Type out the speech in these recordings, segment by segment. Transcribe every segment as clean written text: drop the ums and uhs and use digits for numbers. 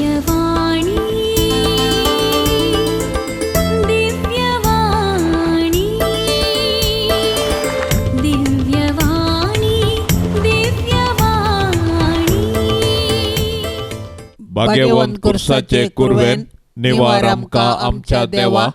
दिव्यवाणी दिव्यवाणी दिव्यवाणी दिव्यवाणी. भाग्यवंत कुर्साचे कुरवेन निवार आमकां आमच्या देवा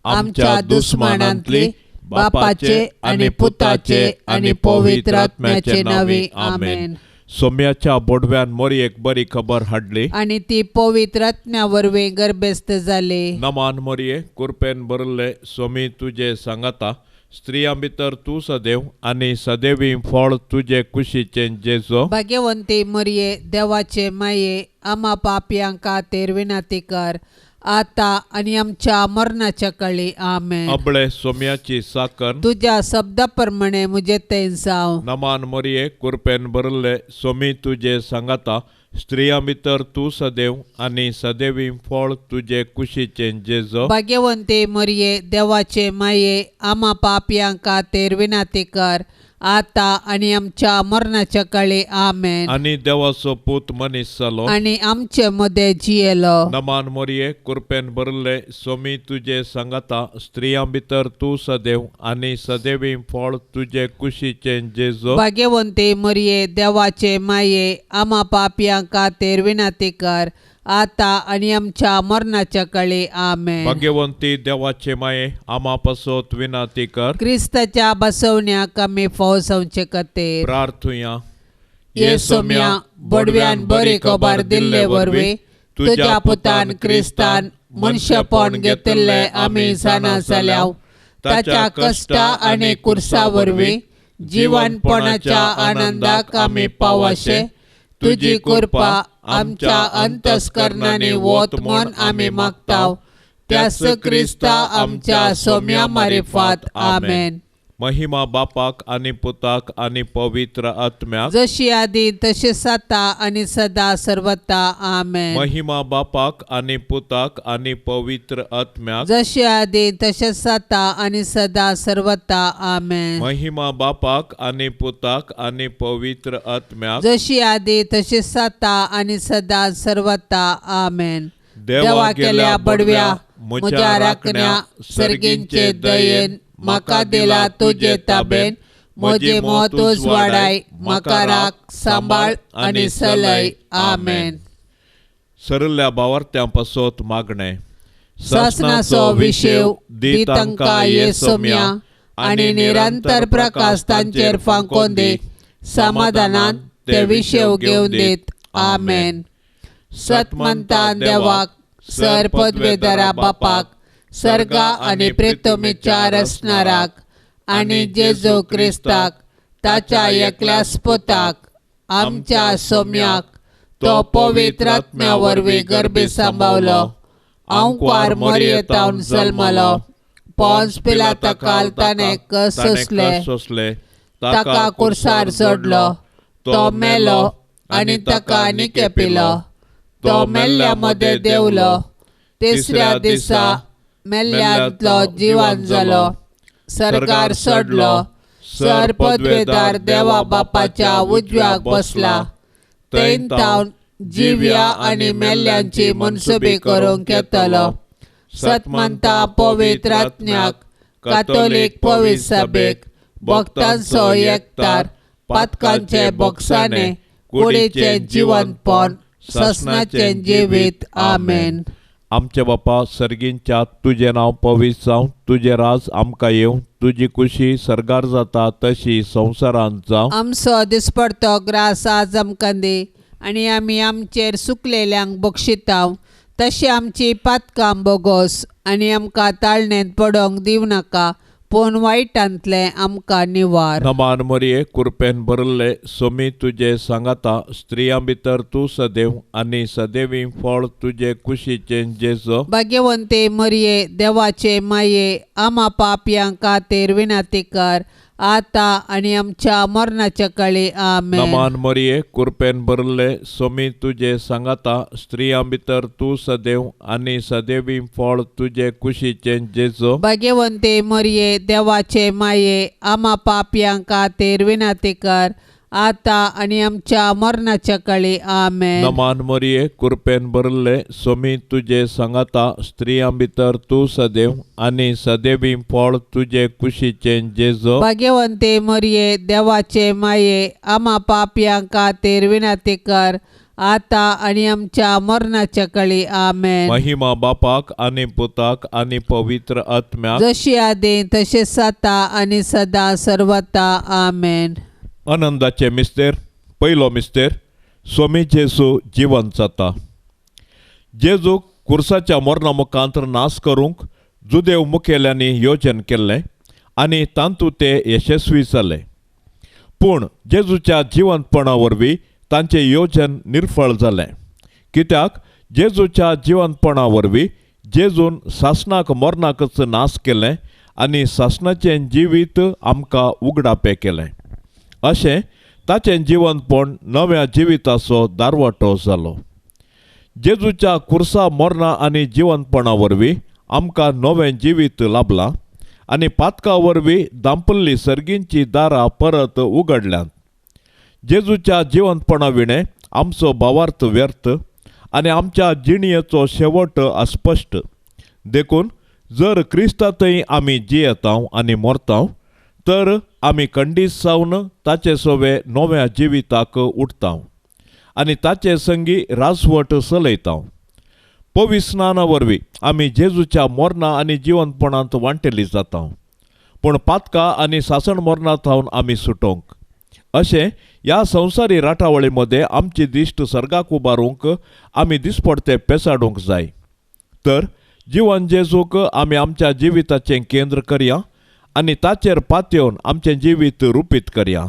आमच्या दुस्मानांतली बापाचे आनी पुताचे आनी पवित्र आत्म्याचे नांवी आमेन. सोम्याच्या बोडव्यान मोरयेक बरी खबर हाडली आनी ती पवित्र आत्म्या वरवीं गर्भस्थ जाली. नमान मोरये, कुरपेन भरले, सोमी तुजे सांगाता, स्त्रियां भितर तूं सदैव आनी सदैवी फळ तुजे कुशीचें जेजो. भाग्यवंती मोरये, देवाचे माये, आमा पापयां खातीर विनंती कर आता आनी आमच्या मरणाच्या काळी. आमेन. अबळे सोम्याची साकर तुज्या शब्दा प्रमाणे म्हजे तें जावं. नमान मोरये, कुरपेन भरले, सोमी तुजे सांगाता, स्त्रियां भितर तूं सदैव आनी सदैवी फळ तुजे कुशीचें जेजो. भाग्यवंती मोरये, देवाचे माये, आमा पापयां खातीर विनंती कर आता आनी आमच्या मरणाच्या काळी. आमेन. आनी देवाचो पूत मनीस जालो आनी आमचे मदें जियेलो. नमान मोरये, कुरपेन भरले, सोमी तुजे सांगाता, स्त्रियां भितर तूं सदैव आनी सदैवी फळ तुजे कुशीचें जेजो. भाग्यवंती मोरये, देवाचे माये, आमा पापयां खातीर विनंती कर आता आनी आमच्या मरणाच्या काळी. आमेन. भाग्यवंती देवाचे माये, आमा पासत विनंती कर. क्रिस्ताच्या बसवण्याक आमी फाव जावचे खातीर प्रार्थुया. ये सोम्या, बडव्यान बरी खबर दिल्ले वरवीं तुज्या पुतान क्रिस्तान मनशेपण घेतिल्लें आमी जाणा जाल्या. ताच्या कश्टा आनी कुर्सा वरवीं जिवनपणाच्या आनंदाक आमी पावशे तुजी कृपा आमच्या अंतस्करणांनी वत म्हूण आमी मागता. त्यास क्रिस्ता आमच्या सोम्या मारिफात. आमेन. महिमा बापाक आनी पुताक आनी पवित्र आत्म्याक, जशी आदी तशी सता आनी सदा सर्वता. आमेन. महिमा बापाक आनी पुताक आनी पवित्र आत्म्याक, जशी आदी तशें सता आनी सदा सर्वता. आमेन. महिमा बापाक आनी पुताक आनी पवित्र आत्म्याक, जशी आदी तशी सता आनी सदा सर्वता. आमेन. देवा केल्या बडव्या म्हज्या राखण्या सर्गींचे दयेन म्हाका दिला तुजे ताबेन, म्हजे मत उजवाडाय, म्हाका राख सांबाळ आनी सलय. आमेन. सरल्या भावार्थ्यां पासत मागणें. सासणाचो विशेव दी तांकां ये सोम्या आनी निरंतर प्रकाश तांचेर फांकोवन दी, समाधानान ते विशेव घेवन दीत. आमेन. सतमंतान देवाक, सर पदवेदारा बापाक, सर्गा आनी प्रितमीच्या रचणाराक आनी जेजू क्रिस्ताक ताच्या एकल्याच पुताक आमच्या सोम्याक, तो पवित्र आत्म्या वरवीं गर्भी सांबावलो, आंकवार मरयेतावन जल्मलो, पोंस पिलाता काल ताणें कस सोंसले, ताका कुर्सार चडलो, तो मेलो आनी ताका निकेपिलो, तो मेल्ल्या मदें देंवलो, तिसऱ्या दिसा मेल्ल्यांतलो जिवन जालो, सरकार चडलो, सर पदवेदार देवा बापाच्या उजव्याक बसला, थंय तावन जिव्या आनी मेल्ल्यांची मनसुबी करूंक येतलो. सतमंता पवित्र आत्म्याक, कातोलीक पवित्र सभेक, भक्तांचो एकतार, पातकांचे बोगसाणे, कुडीचें जिवनपण, ससनाचें जिवीत. आमेन. आमचे बापा सर्गींच्या, तुजें नांव पवित्र जावं, तुजें राज आमकां येवं, तुजी कुशी सर्गार जाता तशी संवसारांत जावं. आमचो दिसपडतो ग्रास आज आमकां दी आनी आमी आमचेर सुकलेल्यांक बक्षिताव तशी आमची पातकां बोगोस आनी आमकां ताळणेंत पडोंक दिवं नाका, पूण वायटांतलें आमकां निवार. नमान मरये, कुरपेन भरले, सोमी तुजे सांगाता, स्त्रियां भितर तूं सदैव आनी सदैवी फळ तुजे कुशीचें जेजो. भाग्यवंते मरये, देवाचे माये, आमा पापयां खातीर विनंती कर आता आनी आमच्या मरणाच्या काळी. आमेन. नमान मरये, कुरपेन भरले, सोमी तुजे सांगाता, स्त्रियां भितर तूं सदैव आनी सदैवी फळ तुजे कुशीचें जेजो. भाग्यवंते मरये, देवाचे माये, आमा पापयां खातीर विनंती कर आता आनी आमच्या मरणाच्या काळी. आमेन. नमान मरिये, कृपेन भरले, सोमी तुजे सांगाता, स्त्रियां भितर तूं सदैव आनी सदैवी फळ तुजे कुशीचें जेजो. भाग्यवंते मरिये, देवाचे माये, आमा पापयां खातीर विनंती कर, आता आनी आमच्या मरणाच्या काळी. आमेन. महिमा बापाक आनी पुताक आनी पवित्र आत्म्याक, जशी आदी तशें आतां आनी सदां सर्वता. आमेन. आनंदाचे मिस्तेर. पयलो मिस्तेर, स्वामी जेजू जिवंत जाता. जेजूक कुर्साच्या मरणा मुखांत नाश करूंक जुदेव मुखेल्यांनी योजन केल्लें आनी तातूंत ते यशस्वी जाले. पूण जेजूच्या जिवंतपणा वरवीं तांचें योजन निर्फळ जालें. कित्याक जेजूच्या जिवंतपणा वरवीं जेजून सासणाक मरणाकच नाश केलें आनी सासणाचें जिवीत आमकां उगडापें केलें. अशें ताचें जिवंतपण नव्या जिविताचो दारवाटो जालो. जेजूच्या कुर्सा मरणा आनी जिवंतपणा वरवीं आमकां नवें जिवीत लाभलां आनी पातका वरवीं दांपल्ली सर्गींची दारां परत उगडल्यांत. जेजूच्या जिवंतपणा विणें आमचो भावार्थ व्यर्थ आनी आमच्या जिणयेचो शेवट अस्पश्ट. देखून जर क्रिस्तांतय आमी जियेता आनी मरता तर आमी खंडीत जावन ताचे सोवे नव्या जिविताक उठता आनी ताचे संगी राजवट चलयता. पवित्र स्नाना वरवीं आमी जेजूच्या मरणा आनी जिवंतपणांत वांटेली जाता, पूण पातका आनी सासण मरणा थावन आमी सुटोवंक. अशें ह्या संवसारी राटावळी मदें आमची दिश्ट सर्गाक उबारूंक आमी दिसपडते पेसाडूंक जाय. तर जिवन जेजूक आमी आमच्या जिविताचें केंद्र करया आनी ताचेर पातयेवन आमचें जिवीत रुपीत करया.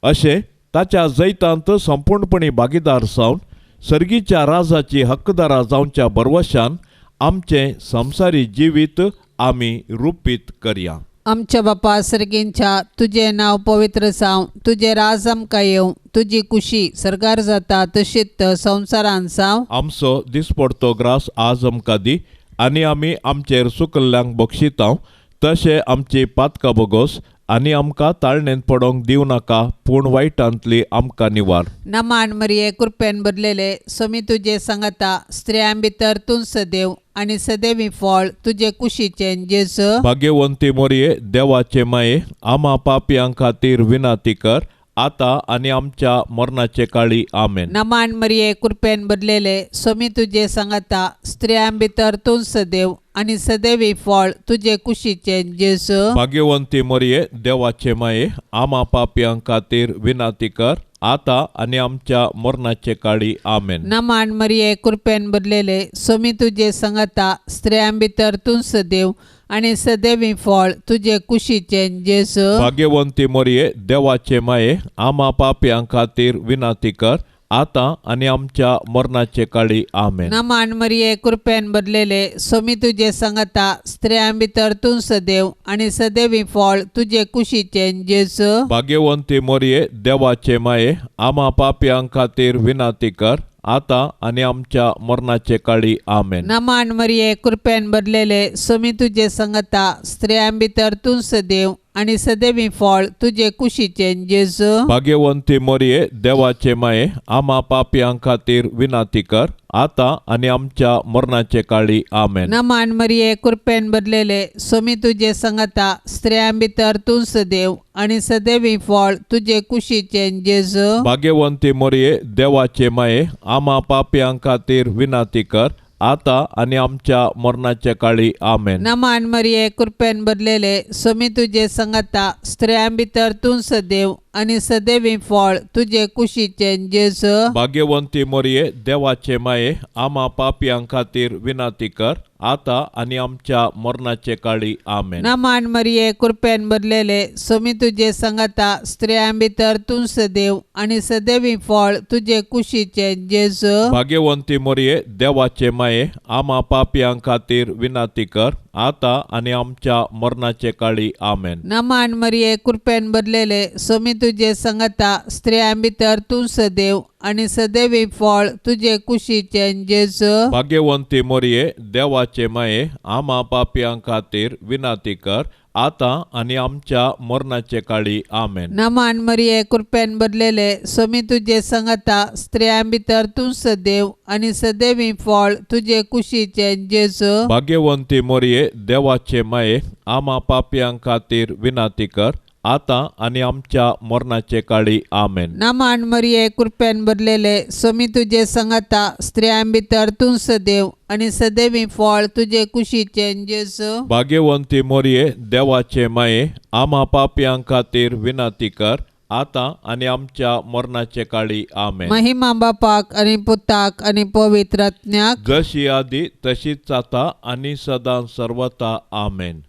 अशें ताच्या जैतांत संपूर्णपणी भागीदार जावन सर्गीच्या राजाची हक्कदारा जावच्या भरवशान आमचें संवसारी जिवीत आमी रुपीत करया. आमच्या बापा सर्गींच्या, तुजें नांव पवित्र जावं, तुजें राज आमकां येवं, तुजी कुशी सर्गार जाता तशीच संवसारान जावं. आमचो दिसपडतो ग्रास आज आमकां दी आनी आमी आमचेर सुकल्ल्यांक बक्षितांव तशें आमची पातकां बोगोस आनी आमकां ताळणेंत पडोवंक दिवं नाका, पूण वायटांतली आमकां निवार. नमान मरिये, कृपेन भरलेले, स्वामी तुजे सांगाता, स्त्रियां भितर तूं सदैव आनी सदैवी फळ तुजे कुशीचें जेजू. भाग्यवंती मोरये, देवाचे माये, आमा पापयां खातीर विनंती कर, आता आनी आमच्या मरणाचे काळी. आमेन. नमान मरिये, कृपेन भरलेले, स्वामी तुजे सांगाता, स्त्रियां भितर तूं सदैव आनी सदैवी फळ तुजे कुशीचें जेजू. भाग्यवंती मोरये, देवाचे माये, आमा पापयां खातीर विनंती कर, आता आनी आमच्या मरणाचे काळी. आमेन. नमान मरिये, कृपेन भरलेले, स्वामी तुजे सांगाता, स्त्रियां भितर तूं सदैव आनी सदैवी फळ तुजे कुशीचें जेजू. भाग्यवंती मोरये, देवाचे माये, आमा पापयां खातीर विनंती कर, आता आनी आमच्या मरणाचे काळी. आमेन. नमान मरिये, कृपेन भरलेले, स्वामी तुजे सांगाता, स्त्रियां भितर तूं सदैव आनी सदैवी फळ तुजे कुशीचें जेजू. भाग्यवंती मोरये, देवाचे माये, आमा पापयां खातीर विनंती कर, आता आनी आमच्या मरणाचे काळी. आमेन. नमान मरिये, कृपेन भरलेले, स्वामी तुजे सांगाता, स्त्रियां भितर तूं सदैव आनी सदैवी फळ तुजे कुशीचें जेजू. भाग्यवंती मोरये, देवाचे माये, आमा पापयां खातीर विनंती कर, आता आनी आमच्या मरणाचे काळी. आमेन. नमान मरिये, कृपेन भरलेले, स्वामी तुजे सांगाता, स्त्रियां भितर तूं सदैव आनी सदैवी फळ तुजे कुशीचें जेजू. भाग्यवंती मोरये, देवाचे माये, आमा पापयां खातीर विनंती कर, आता आनी आमच्या मरणाचे काळी. आमेन. नमान मरिये, कृपेन भरलेले, स्वामी तुजे सांगाता, स्त्रियां भितर तूं सदैव आनी सदैवी फळ तुजे कुशीचें जेजू. भाग्यवंती मोरये, देवाचे माये, आमा पापयां खातीर विनंती कर, आता आनी आमच्या मरणाचे काळी. आमेन. नमान मरिये, कृपेन भरलेले, स्वामी तुजे सांगाता, स्त्रियां भितर तूं सदैव आनी सदैवी फळ तुजे कुशीचें जेजू. भाग्यवंती मोरये, देवाचे माये, आमा पापयां खातीर विनंती कर, आता आनी आमच्या मरणाचे काळी. आमेन. नमान मरिये, कृपेन भरलेले, स्वामी तुजे सांगाता, स्त्रियां भितर तूं सदैव आनी सदैवी फळ तुजे कुशीचें जेजू. भाग्यवंती मोरये, देवाचे माये, आमा पापयां खातीर विनंती कर, आतां आनी आमच्या मरणाचे काळी. आमेन. नमान मरिये, कृपेन भरलेले, स्वामी तुजे संगता, स्त्रियां भितर तूं सदैव आनी सदैवी फळ तुजे कुशीचे जेजू. भाग्यवंती मोरये, देवाचे माये, आमा पापयां खातीर विनंती कर, आतां आनी आमच्या मरणाचे काळी. आमेन. नमान मरिये, कृपेन भरलेले, स्वामी तुजे संगता, स्त्रियां भितर तूं सदैव आनी सदैवी फळ तुजे कुशीचे जेजू. भाग्यवंती मोरये, देवाचे माये, आमा पापयां खातीर विनंती कर, आतां आनी आमच्या मरणाचे काळी. आमेन. महिमा बापाक आनी पुताक आनी पवित्र आत्म्याक, जशी आदी तशीच आतां आनी सदां सर्वता. आमेन.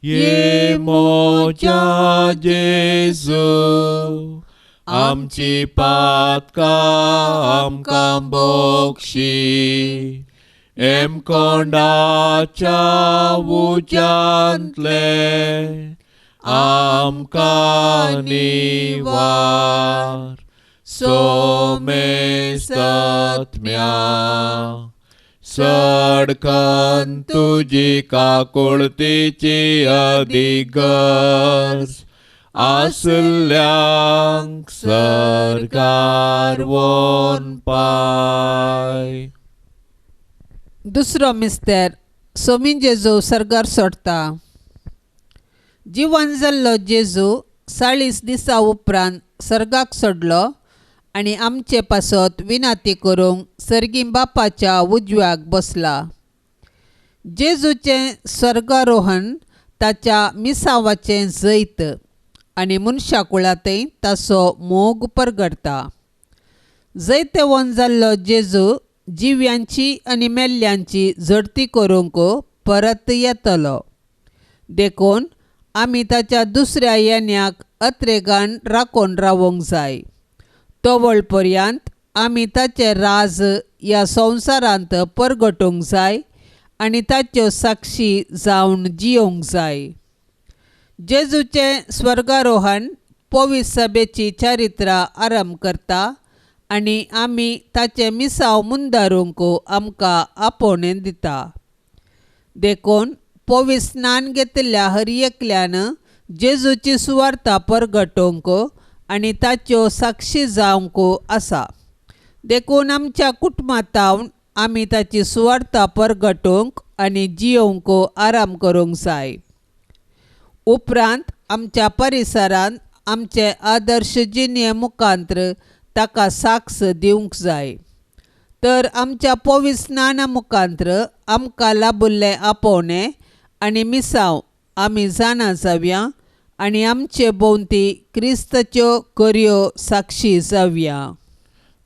ये मोजा जेजू, आमची पातकां आमकां बक्षी, एमकोंडाच्या उज्यांतले आमकां निवार, सोमेस्तत्म्या सडकन तुजी काकुळतीची अधिगर्ज आसल्यांक सरकार वोन पाय. दुसरो मिस्तेर, सोमी जेजू सर्गार सोडटा. जिवन जाल्लो जेजू 40 दिसां उपरांत सर्गाक सोडलो आनी आमचे पासत विनंती करूंक सर्गी बापाच्या उजव्याक बसला. जेजूचें स्वर्गारोहण ताच्या मिसावाचें जैत आनी मनशाकुळांतय ताचो मोग परगटता. जैतवंत जाल्लो जेजू जिव्यांची आनी मेल्ल्यांची झडती करूंक परत येतलो. देखून आमी ताच्या दुसऱ्या येण्याक अत्रेगान राखून रावंक जाय. तवळ पर्यंत आमी ताचें राज ह्या संवसारांत परगटूंक जाय आनी ताच्यो साक्षी जावन जियोंक जाय. जेजूचें स्वर्गारोहण पवित्र सभेची चारित्रा आरंभ करता आनी आमी ताचें मिसांव मुंदारूंक आमकां आपोवणें दिता. देखून पवित्र स्नान घेतिल्ल्या हर एकल्यान जेजूची सुवार्ता परगटोवंक आनी ताच्यो साक्षी जावंक आसा. देखून आमच्या कुटुंबांत आमी ताची सुवार्ता परगटोवंक आनी जियोवंक आराम करूंक जाय. उपरांत आमच्या परिसरांत आमचे आदर्श जिणे मुखांत्र ताका साक्ष दिवंक जाय. तर आमच्या पवित्र स्नाना मुखांत्र आमकां लाबिल्लें आपोवणें आनी मिसांव आमी जाणा जावया आनी आमचे भोंवती क्रिस्ताच्यो करयो साक्षी जावया.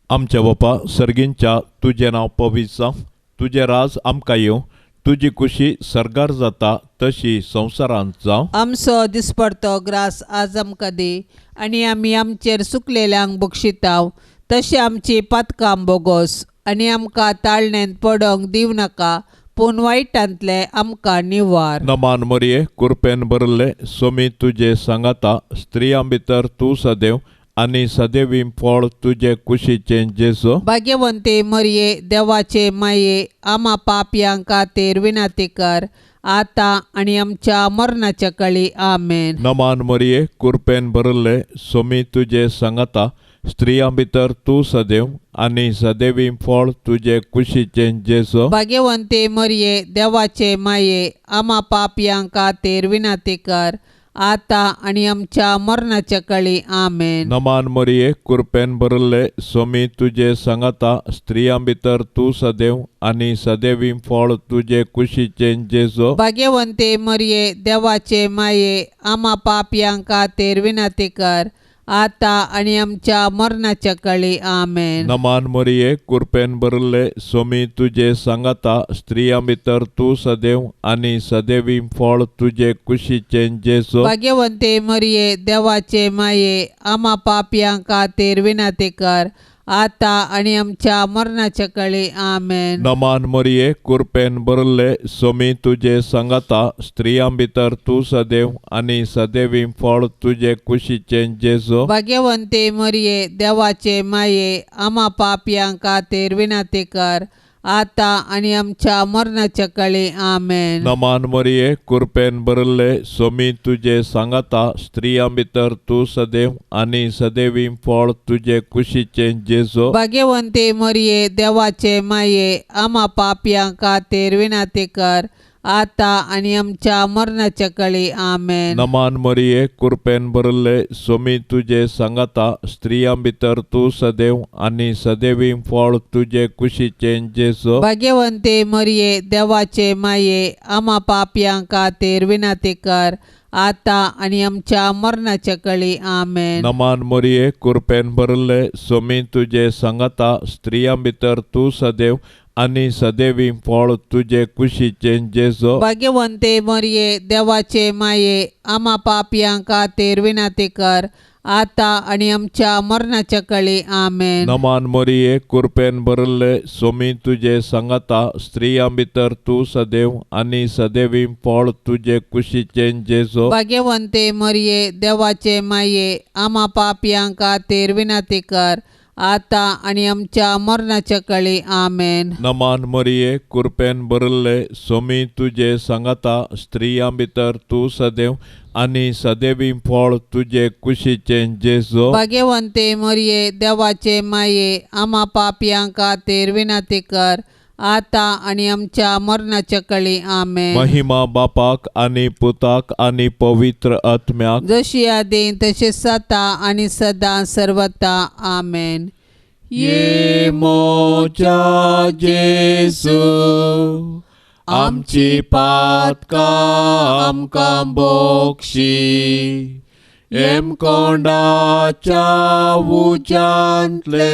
आमच्या बापा सर्गींच्या, तुजें नांव पवित्र जावं, तुजें राज आमकां येवं, तुजी कुशी सर्गार जाता तशी संवसारांत जावं. आमचो दिसपडतो ग्रास आज आमकां दी आनी आमी आमचेर सुकलेल्यांक बक्षिताव तशें आमची पातकां बोगोस आनी आमकां ताळणेंत पडोंक दिवं नाका, पूण वायटांतलें आमकां निवार. नमान मरिये, कृपेन भरिल्ले, स्वामी तुजे सांगाता, स्त्रियां भितर तूं सदैव आनी सदैवी फळ तुजे कुशीचें जेजू. भाग्यवंती मरिये, देवाचे माये, आमा पापयां खातीर विनंती कर, आतां आनी आमच्या मरणाच्या काळी. आमेन. नमान मरिये, कृपेन भरिल्ले, स्वामी तुजे सांगाता, स्त्रियां भितर तूं सदैव आनी सदैवी फळ तुजे कुशीचें जेजू. भाग्यवंती मरिये, देवाचे माये, आमा पापयां खातीर विनंती कर, आतां आनी आमच्या मरणाच्या काळी. आमेन. नमान मरिये, कृपेन भरिल्ले, स्वामी तुजे सांगाता, स्त्रियां भितर तूं सदैव आनी सदैवी फळ तुजे कुशीचें जेजू. भाग्यवंती मरिये, देवाचे माये, आमा पापयां खातीर विनंती कर, आतां आनी आमच्या मरणाच्या काळी. आमेन. नमान मरिये, कृपेन भरिल्ले, स्वामी तुजे सांगाता, स्त्रियां भितर तूं सदैव आनी सदैवी फळ तुजे कुशीचें जेजू. भाग्यवंती मरिये, देवाचे माये, आमा पापयां खातीर विनंती कर, आतां आनी आमच्या मरणाच्या काळी. आमेन. नमान मरिये, कृपेन भरिल्ले, स्वामी तुजे सांगाता, स्त्रियां भितर तूं सदैव आनी सदैवी फळ तुजे कुशीचें जेजू. भाग्यवंती मरिये, देवाचे माये, आमा पापयां खातीर विनंती कर, आता आनी आमच्या मरणाच्या काळी आमेन. नमान मरिये कृपेन भरिल्ले सोमी तुजे सांगाता स्त्रियां भितर तूं सदैव आनी सदैवी फळ तुजे कुशीचें जेजू. भाग्यवंती मरिये देवाचे माये आमा पापयां खातीर विनंती कर आता आनी आमच्या मरणाच्या काळी आमेन. नमान मरिये कृपेन भरिल्ले सोमी तुजे सांगाता स्त्रियां भितर तूं सदैव आनी सदैवी फळ तुजे कुशीचें जेजू. भाग्यवंती मरिये देवाचे माये आमा पापयां खातीर विनंती कर आता आनी आमच्या मरणाच्या काळी आमेन. नमान मरिये कृपेन भरिल्ले सोमी तुजे सांगाता स्त्रियां भितर तूं सदैव आनी सदैवी फळ तुजे कुशीचें जेजू. भाग्यवंते मरिये देवाचे माये आमा पापयां खातीर विनंती कर आता आनी आमच्या मरणाच्या काळी आमेन. नमान मरिये कृपेन भरिल्ले सोमी तुजे सांगाता स्त्रियां भितर तूं सदैव आनी सदैवी फळ तुजे कुशीचें जेजू. भाग्यवंते मरिये देवाचे माये आमा पापयां खातीर विनंती कर आता आनी आमच्या मरणाच्या काळी आमेन. नमान मरिये कृपेन भरिल्ले सोमी तुजे सांगाता स्त्रियां भितर तूं सदैव आनी सदैवी फळ तुजे कुशीचें जेजू. भाग्यवंते मरिये देवाचे माये आमा पापयां खातीर विनंती कर आता आनी आमच्या मरणाच्या काळी आमेन. महिमा बापाक आनी पुताक आनी पवित्र आत्म्याक जशी आदी तशी सता आनी सदां सर्वता आमेन. ये मोच्या जेजू आमची पातकां आमकां बोक्षी हेमकोंडाच्या उज्यांतले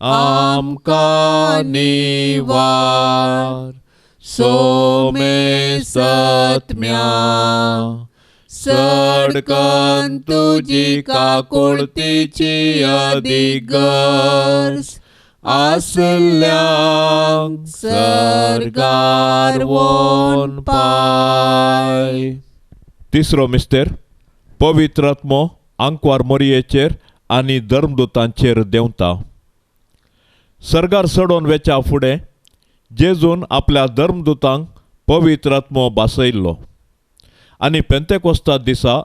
आमकां निवार सोमे सत्म्या सडकन तुजी काकुळतीची अदिगर्ज आसल्यांक सर्गार वोन पाय. तिसरो मिस्तेर पवित्र आत्मो आंकवार मोरयेचेर आनी धर्मदूतांचेर देंवता. सर्गार चडोवन वेच्या फुडें जेजून आपल्या धर्मदूतांक पवित्र आत्मो भासयल्लो आनी पेंतेकोस्ता दिसा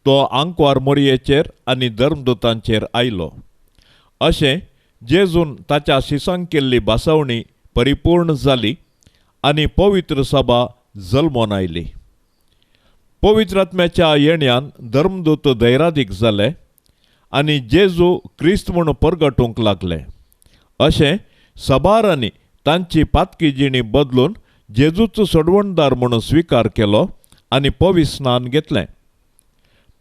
तो आंकवार मोरयेचेर आनी धर्मदूतांचेर आयलो. अशें जेजून ताच्या शिसांक केल्ली भासवणी परिपूर्ण जाली आनी पवित्र सभा जल्मोन आयली. पवित्र आत्म्याच्या येण्यान धर्मदूत धैरादीक जाले आनी जेजू क्रिस्त म्हूण परगटूंक लागले. अशें सबारांनी तांची पातकी जिणी बदलून जेजूचो सोडवणदार म्हणून स्विकार केलो आनी पवित्र स्नान घेतलें.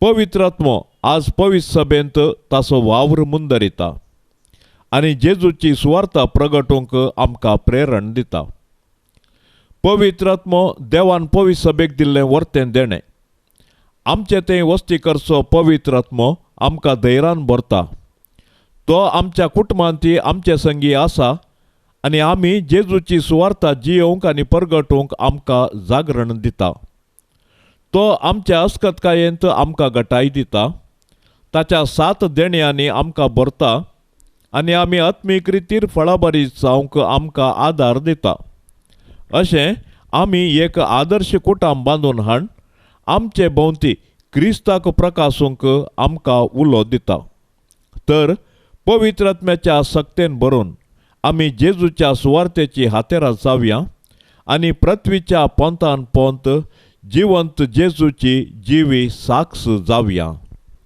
पवित्र आत्मो आज पवित्र सभेंत ताचो वावर मुंदरिता आनी जेजूची सुवार्ता प्रगटूंक आमकां प्रेरण दिता. पवित्र आत्मो देवान पवित्र सभेक दिल्लें वर्तें देणें. आमचें तें वस्ती करचो पवित्र आत्मो आमकां धैर्यान भरता. तो आमच्या कुटुंबांत आमचे संगी आसा आनी आमी जेजूची सुवार्ता जियोवंक आनी परगटूंक आमकां जागरण दिता. तो आमच्या अस्कतकायेंत आमकां गटाय दिता. ताच्या सात देण्यांनी आमकां भरता आनी आमी आत्मीक रितीर फळाबरी जावंक आमकां आदार दिता. अशें आमी एक आदर्श कुटाम बांदून हाड आमचे भोंवती क्रिस्ताक प्रकासूंक आमकां उलो दिता. तर पवित्र आत्म्याच्या सक्तेन भरून आमी जेजूच्या सुवार्तेची हातेरां जावया आनी पृथ्वीच्या पोंतान पोंत जिवंत जेजूची जिवी साक्ष जावया.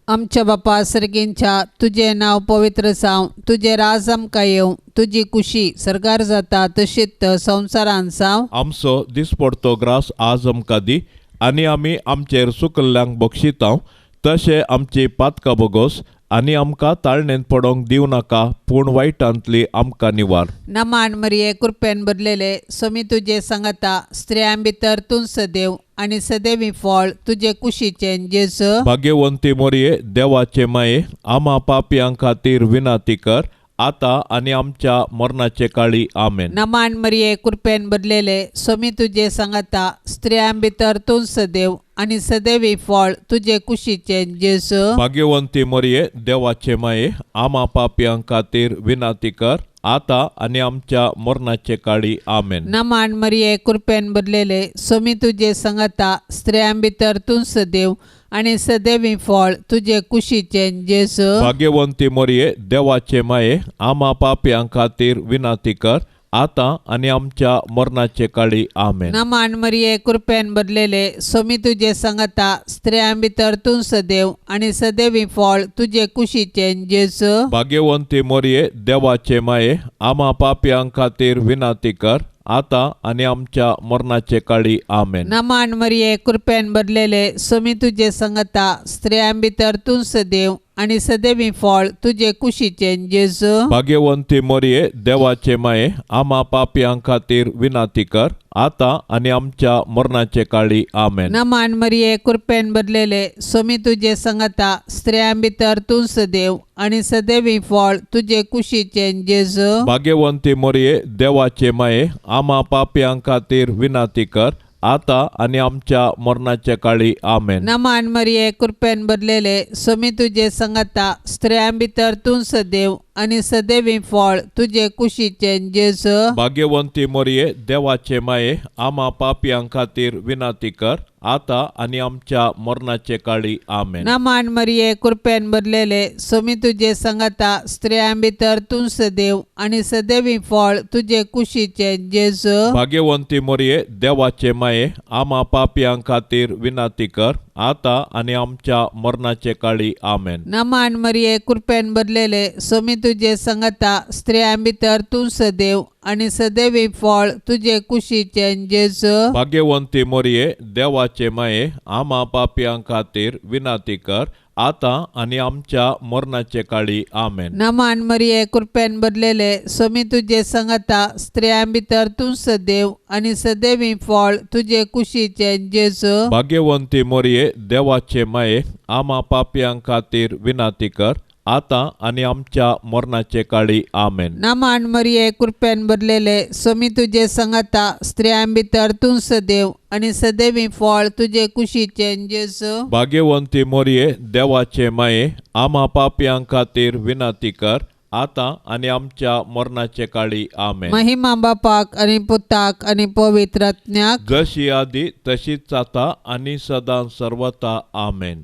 आमच्या बापा सर्गींच्या तुजें नांव पवित्र जावं, तुजें राज आमकां येवं, तुजी कुशी सर्गार जाता तशीच संवसारान जावं. आमचो दिसपडतो ग्रास आज आमकां दी आनी आमी आमचेर सुकल्ल्यांक बक्षितांव तशें आमची पातकां बोगोस आनी आमकां ताळणेंत पडोंक दिवं नाका पूण वायटांतली आमकां निवार. नमान मरिये कृपेन भरलेले सोमी तुजे सांगता स्त्रियां भितर तूं सदैव आनी सदैवी फळ तुजे कुशीचें जेजू. भाग्यवंती मोरये देवाचे माये आमा पापयां खातीर विनंती कर आता आनी आमच्या मरणाचे काळी आमेन. नमान मरिये कृपेन भरलेले सोमी तुजे सांगता स्त्रियां भितर तूं सदैव आनी सदैवी फळ तुजे कुशीचें जेजू. भाग्यवंती मोरये देवाचे माये आमा पापयां खातीर विनंती कर आतां आनी आमच्या मरणाचे काळी. आमेन. नमान मरिये, कृपेन भरलेले, सोमी तुजे संगता, स्त्रियां भितर तूं सदैव आनी सदैवी फळ तुजे कुशीचें जेजू. भाग्यवंती मोरये, देवाचे माये, आमा पापयां खातीर विनंती कर, आतां आनी आमच्या मरणाचे काळी. आमेन. नमान मरिये, कृपेन भरलेले, सोमी तुजे संगता, स्त्रियां भितर तूं सदैव आनी सदैवी फळ तुजे कुशीचें जेजू. भाग्यवंती मोरये, देवाचे माये, आमा पापयां खातीर विनंती कर, आतां आनी आमच्या मरणाचे काळी. आमेन. नमान मरिये, कृपेन भरलेले, सोमी तुजे संगता, स्त्रियां भितर तूं सदैव आनी सदैवी फळ तुजे कुशीचें जेजू. भाग्यवंती मोरये, देवाचे माये, आमा पापयां खातीर विनंती कर, आतां आनी आमच्या मरणाचे काळी. आमेन. नमान मरिये, कृपेन भरलेले, सोमी तुजे संगता, स्त्रियां भितर तूं सदैव आनी सदैवी फळ तुजे कुशीचें जेजू. भाग्यवंती मोरये, देवाचे माये, आमा पापयां खातीर विनंती कर, आतां आनी आमच्या मरणाचे काळी. आमेन. नमान मरिये, कृपेन भरलेले, सोमी तुजे संगता, स्त्रियां भितर तूं सदैव आनी सदैवी फळ तुजे कुशीचें जेजू. भाग्यवंती मोरये, देवाचे माये, आमा पापयां खातीर विनंती कर, आतां आनी आमच्या मरणाचे काळी. आमेन. नमान मरिये, कृपेन भरलेले, सोमी तुजे संगता, स्त्रियां भितर तूं सदैव आनी सदैवी फळ तुजे कुशीचें जेजू. भाग्यवंती मोरये, देवाचे माये, आमा पापयां खातीर विनंती कर, आतां आनी आमच्या मरणाचे काळी. आमेन. नमान मरिये, कृपेन भरलेले, सोमी तुजे संगता, स्त्रियां भितर तूं सदैव आनी सदैवी फळ तुजे कुशीचें जेजू. भाग्यवंती मोरये, देवाचे माये, आमा पापयां खातीर विनंती कर, आतां आनी आमच्या मरणाचे काळी. आमेन. नमान मरिये, कृपेन भरलेले, सोमी तुजे संगता, स्त्रियां भितर तूं सदैव आनी सदैवी फळ तुजे कुशीचें जेजू. भाग्यवंती मोरये, देवाचे माये, आमा पापयां खातीर विनंती कर, आतां आनी आमच्या मरणाचे काळी. आमेन. नमान मरिये, कृपेन भरलेले, सोमी तुजे संगता, स्त्रियां भितर तूं सदैव आनी सदैवी फळ तुजे कुशीचें जेजू. भाग्यवंती मोरये, देवाचे माये, आमा पापयां खातीर विनंती कर, आतां आनी आमच्या मरणाचे काळी. आमेन. महिमा बापाक आनी पुताक आनी पवित्र आत्म्याक, जशी आदी तशीच आतां आनी सदां सर्वता. आमेन.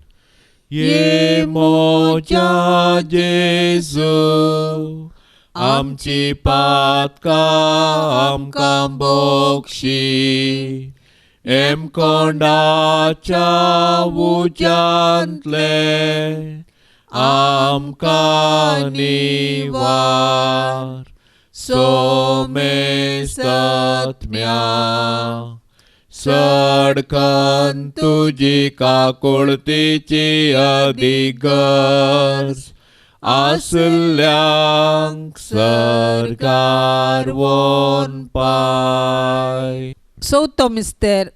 ये मोज्या जेजू, आमची पातकां आमकां बोक्षी, एमकोंडाच्या उज्यांतले आमकां निवार, सोमेस्तत्म्या सडकन तुजी काकुळतीची अधिगर्ज आसल्यांक सरकार वोन पाय. चवथो मिस्तेर,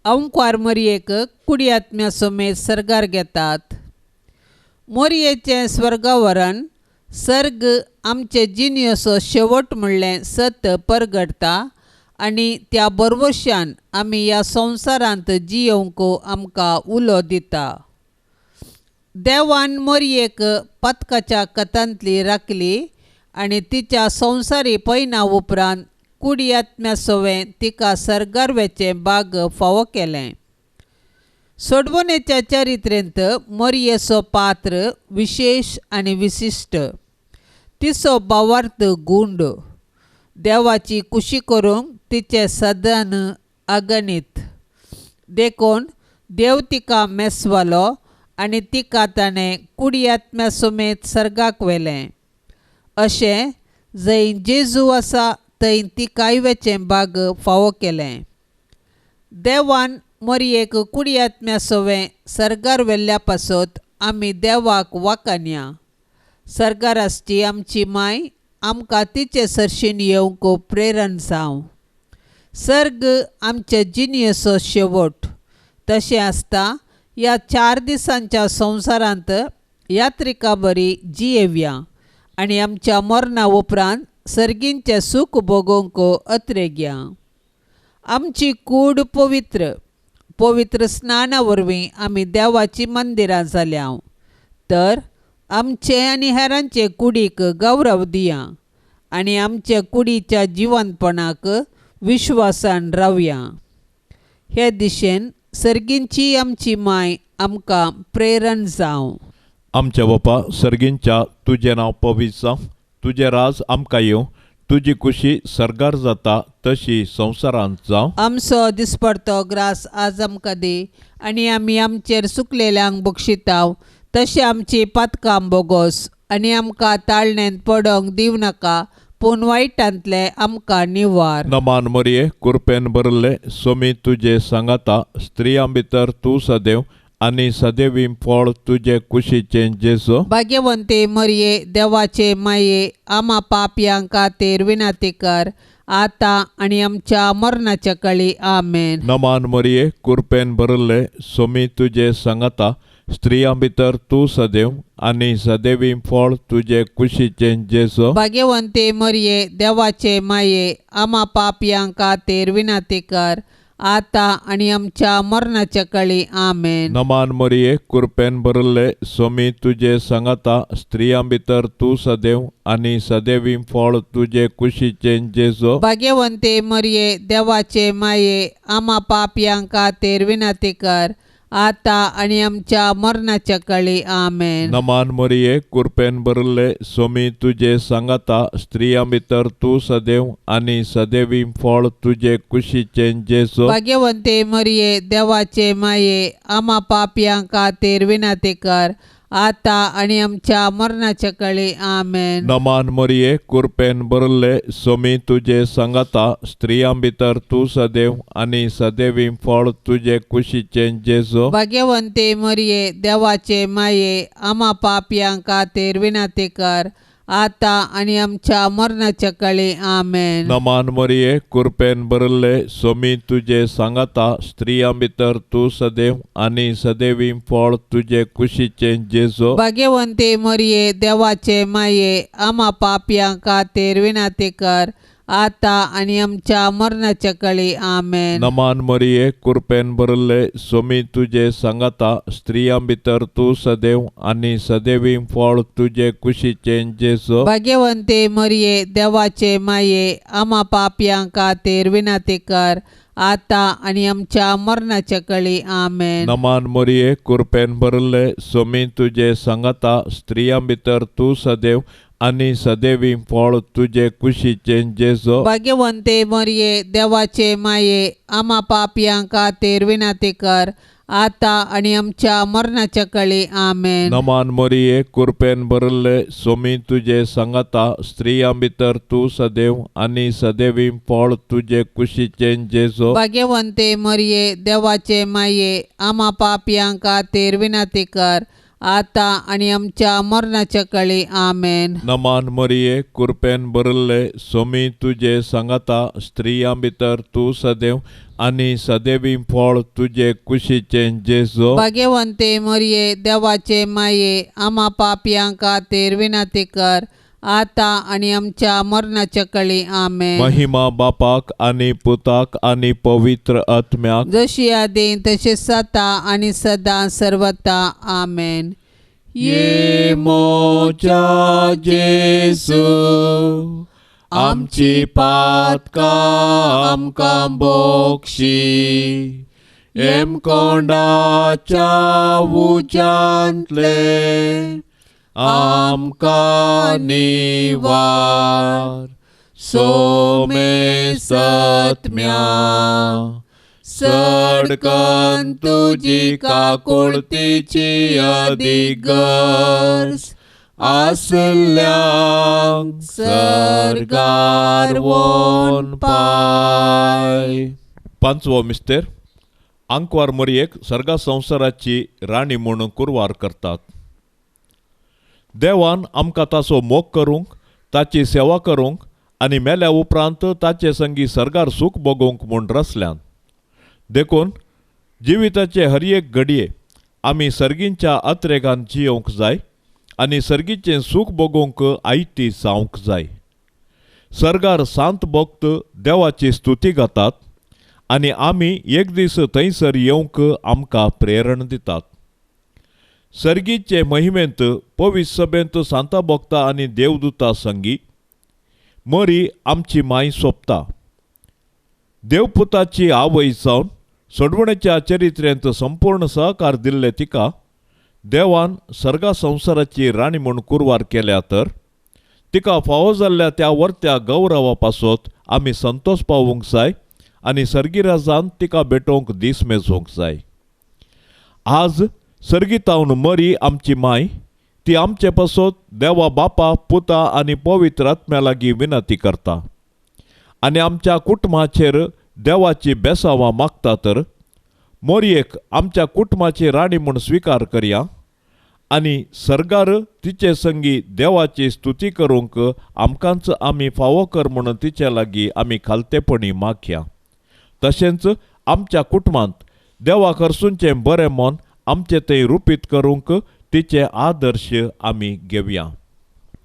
अंकवार मरयेक कुडी आत्म्या समेत सर्गार घेतात. मोरयेचें स्वर्गावरण सर्ग आमचे जिणेचो शेवट म्हणलें सत परगटता आनी त्या बरवशान आमी ह्या संवसारांत जियोवंक आमकां उलो दिता. देवान मोरयेक पातकाच्या कथांतली राखली आनी तिच्या संवसारी पयना उपरांत कुडी आत्म्या सवें तिका सर्गार वेचें बाग फावो केलें. सोडवणेच्या चरित्रेंत मोरयेचो पात्र विशेश आनी विशिश्ट. तिचो भावार्थ गुंड, देवाची कुशी करूंक तिचें सदन अगणीत. देखून देव तिका मेसवालो आनी तिका ताणें कुडी आत्म्या समेत सर्गाक व्हेलें. अशें जंय जेजू आसा थंय तिकाय वेचें बाग फावो केलें. देवान मोरयेक कुडी आत्म्या सवें सर्गार व्हेल्ल्या पासत आमी देवाक वाखाणया. सर्गार आसची आमची माय आमकां तिचे सरशीन येवंक प्रेरण जावं. सर्ग आमचे जिणेचो शेवट. तशें आसता ह्या 4 दिसांच्या संवसारांत यात्रिका बरी जियेवया आनी आमच्या मरणा उपरांत सर्गींचें सूख भोगोवंक अत्रेगया. आमची कूड पवित्र, पवित्र स्नाना वरवीं आमी देवाचीं मंदिरां जाल्या, तर आमचे आनी हेरांचे कुडीक गौरव दिया. आनी आमच्या कुडीच्या जिवंतपणाक विश्वासान रावया. हे दिशेन सर्गींची आमची माय आमकां प्रेरण जावं. आमच्या बापा सर्गींच्या, तुजें नांव पवित्र जावं, तुजें राज आमकां येवं, तुजी कुशी सर्गार जाता तशी संवसारांत जावं. आमचो दिसपडतो ग्रास आज आमकां दी आनी आमी आमचेर सुकलेल्यांक बक्षिताव तशें आमची पातकां बोगोस आनी आमकां ताळणेंत पडोंक दिवं नाका पूण वायटांतलें आमकां निवार. नमान मरये, कुरपेन भरले, सोमी तुजे सांगाता, स्त्रियां भितर तूं सदैव आनी सदैवी फळ तुजे कुशीचें जेजू. भाग्यवंते मरये, देवाचे माये, आमा पापयां खातीर विनंती कर आतां आनी आमच्या मरणाच्या कळी. आमेन. नमान मरये, कुरपेन भरले, सोमी तुजे सांगाता, स्त्रियां भितर तूं सदैव आनी सदैवी फळ तुजे कुशीचें जेजू. भाग्यवंते मरये, देवाचे माये, आमा पापयां खातीर विनंती कर आतां आनी आमच्या मरणाच्या कळी. आमेन. नमान मरये, कुरपेन भरले, सोमी तुजे सांगाता, स्त्रियां भितर तूं सदैव आनी सदैवी फळ तुजे कुशीचें जेजू. भाग्यवंते मरये, देवाचे माये, आमा पापयां खातीर विनंती कर आतां आनी आमच्या मरणाच्या कळी. आमेन. नमान मरये, कुरपेन भरले, सोमी तुजे सांगाता, स्त्रियां भितर तूं सदैव आनी सदैवी फळ तुजे कुशीचें जेजू. भाग्यवंते मरये, देवाचे माये, आमा पापयां खातीर विनंती कर आतां आनी आमच्या मरणाच्या कळी. आमेन. नमान मरये, कुरपेन भरले, सोमी तुजे सांगाता, स्त्रियां भितर तूं सदैव आनी सदैवी फळ तुजे कुशीचें जेजू. भाग्यवंते मरये, देवाचे माये, आमा पापयां खातीर विनंती कर आतां आनी आमच्या मरणाच्या कळी. आमेन. नमान मरये, कुरपेन भरले, सोमी तुजे सांगाता, स्त्रियां भितर तूं सदैव आनी सदैवी फळ तुजे कुशीचें जेजू. भाग्यवंते मरये, देवाचे माये, आमा पापयां खातीर विनंती कर आतां आनी आमच्या मरणाच्या कळी. आमेन. नमान मरये, कुरपेन भरले, सोमी तुजे सांगाता, स्त्रियां भितर तूं सदैव आनी सदैवी फळ तुजे कुशीचें जेजू. भाग्यवंते मरये, देवाचे माये, आमा पापयां खातीर विनंती कर आतां आनी आमच्या मरणाच्या कळी. आमेन. नमान मरये, कुरपेन भरले, सोमी तुजे सांगाता, स्त्रियां भितर तूं सदैव आनी सदैवी फळ तुजे कुशीचें जेजू. भाग्यवंते मरये, देवाचे माये, आमा पापयां खातीर विनंती कर आतां आनी आमच्या मरणाच्या कळी. आमेन. नमान मरये, कुरपेन भरले, सोमी तुजे सांगाता, स्त्रियां भितर तूं सदैव आनी सदैवी फळ तुजे कुशीचें जेजू. भाग्यवंते मरये, देवाचे माये, आमा पापयां खातीर विनंती कर आतां आनी आमच्या मरणाच्या कळी. आमेन. नमान मरये, कुरपेन भरले, सोमी तुजे सांगाता, स्त्रियां भितर तूं सदैव आनी सदैवी फळ तुजे कुशीचें जेजू. भाग्यवंते मरये, देवाचे माये, आमा पापयां खातीर विनंती कर आतां आनी आमच्या मरणाच्या कळी. आमेन. महिमा बापाक आनी पुताक आनी पवित्र आत्म्याक, जशी आदीं तशी सता आनी सदां सर्वता. आमेन. ये मोच्या जेजू, आमची पातकां आमकां बोक्षी, येमकोंडाच्या उज्यांतले आमकां निवार, सोमे सत्म्या सडकन तुजी काकुळतीची अधिगर्ज आसल्यांक सर्गार वोन पाय. पांचवो मिस्तेर, आंकवार मरयेक सर्गा संवसाराची राणी म्हूण कुरवार करतात. देवान आमकां ताचो मोग करूंक, ताची सेवा करूंक आनी मेल्या उपरांत ताचे संगी सर्गार सूख भोगूंक म्हूण रचल्यान. देखून जिविताचे हर एक घडये आमी सर्गींच्या अत्रेगान जियोवंक जाय आनी सर्गीचें सूख भोगूंक आयती जावंक जाय. सर्गार सांत भक्त देवाची स्तुती गातात आनी आमी एक दीस थंयसर येवंक आमकां प्रेरण दितात. सर्गीचे महिमेंत पवित्र सभेंत सांता भक्ता आनी देवदूता संगी मरी आमची माय सोंपता. देवपुताची आवय जावन सोडवणेच्या चरित्रेंत संपूर्ण सहकार दिल्ले तिका देवान सर्गा संवसाराची राणी म्हूण कुरवार केल्या तर तिका फावो जाल्ल्या त्या वर्त्या गौरवा पासत आमी संतोष पावूंक जाय आनी सर्गीराजान तिका भेटोवंक दीस मेजोवंक जाय. आज सर्गीतावन मरी आमची माय ती आमचे पासत देवा बापा पुता आनी पवित्र आत्म्या लागीं विनंती करता आनी आमच्या कुटुंबाचेर देवाची बेसावां मागता तर मोरयेक आमच्या कुटुंबाची राणी म्हूण स्विकार करया आनी सर्गार तिचे संगी देवाची स्तुती करूंक आमकांच आमी फावो कर म्हणून तिचे लागीं आमी खालतेपणी मागया. तशेंच आमच्या कुटुंबांत देवा खरसूनचें बरें मन आमचें थंय रुपीत करूंक तिचे आदर्श आमी घेवया.